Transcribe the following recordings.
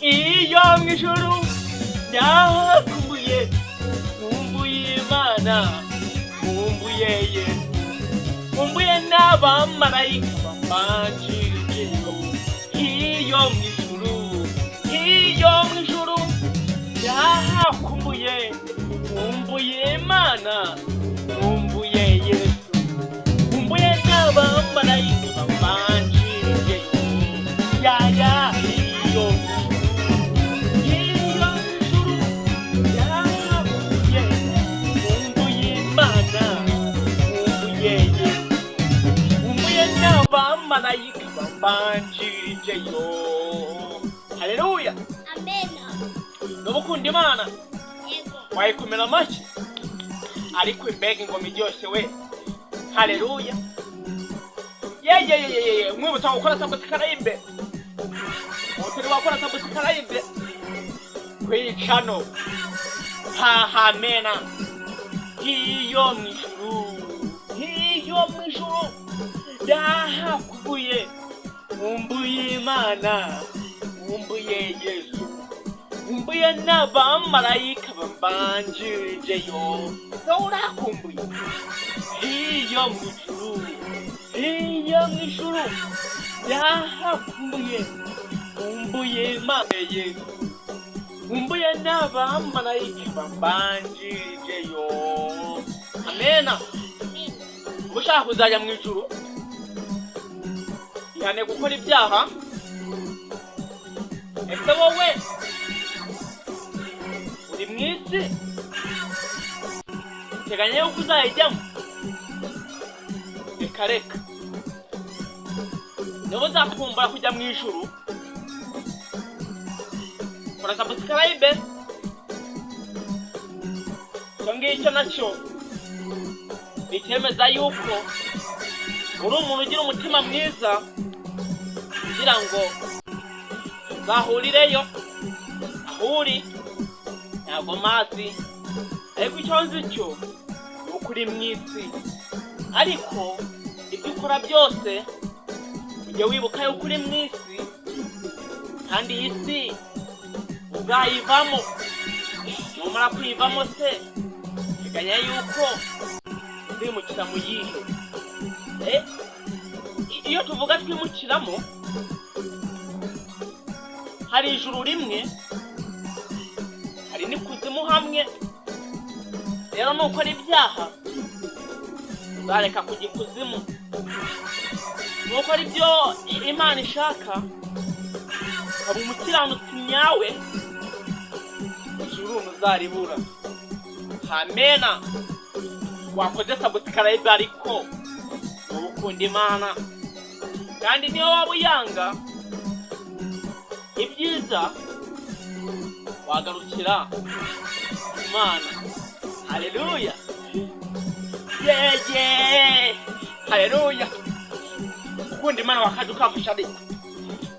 Iyo mu ijuru ndahakumbuye, nkumbuye Imana, nkumbuye Yesu, nkumbuye n'abamarayika bambanjirijeyo. Iyo mu ijuru, iyo mu ijuru ndahakumbuye, nkumbuye Imana, nkumbuye Yesu, nkumbuye n'abamarayika bambanjirijeyo. Ya ya iyo iyo mu ijuru ndahakumbuye, nkumbuye Imana, nkumbuye Yesu, nkumbuye n'abamarayika bambanjirijeyo. Haleluya! Amena. Niba ukunda Imana, Yego. wayikomera amashyi. Ariko mbega ingoma iryoshye we! Haleluya! Yeyeyeyeye, mwibutsa gukora subscribe. Utari wakora subscribe kwicano hahamena. Iyo mu ijuru, iyo mu ijuru ndahakubuye, nkumbuye Imana, nkumbuye Yesu, nkumbuye n'abamarayika bambanjirijeyo. Nawe urakumbuye? Iyo mu ijuru, iyo mu ijuru ndahakumbuye, nkumbuye Imana, Yesu, nkumbuye n'abamarayika bambanjirijeyo. Amena. Amena. Uba ushaka kuzajya mu ijuru, ihane gukora ibyaha. Ese wowe uri mu isi, uteganya yuko uzayijyamo? Reka reka. Niba uzakumbura kujya mu ijuru, kora subscribe. Icyo ngicyo nacyo ni icyemeza yuko uri umuntu ugira umutima mwiza, kugira ngo tuzahurireyo. Aho uri ntabwo mazi, ariko icyo nzi cyo ni uko uri mu isi. Ariko ibyo ukora byose, ujye wibuka yuko uri mu isi, kandi iyi si uzayivamo. Numara kuyivamo se, teganya yuko uzimukira mu yihe? Iyo tuvuga twimukiramo, hari ijuru rimwe, hari n'ikuzimu hamwe. Rero nukora ibyaha, uzareka kujya ikuzimu. Nukora ibyo Imana ishaka, ukaba umukiranutsi nyawe, ijuru ntuzaribura. Hamena. Wakoze subscribe, ariko wowe ukunda Imana, kandi niyo waba uyanga, ibyiza wagarukira Imana. Haleluya! Yeye, haleluya! Ukunda Imana, wakaje ukamfasha. Ariko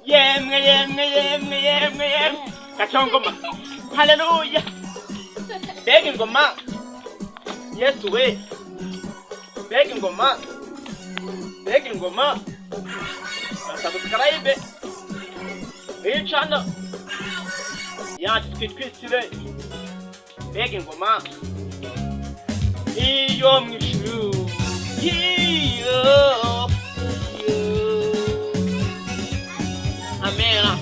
yemwe, yemwe, yemwe, yemwe, yemwe, gacongoma! Haleluya! Mbega ingoma! Yesu we, mbega ingoma, mbega ingoma! Subscribe icana yacu, twitwikire. Mbega ingoma! Iyo mu ijuru, iyo iyo. Amena.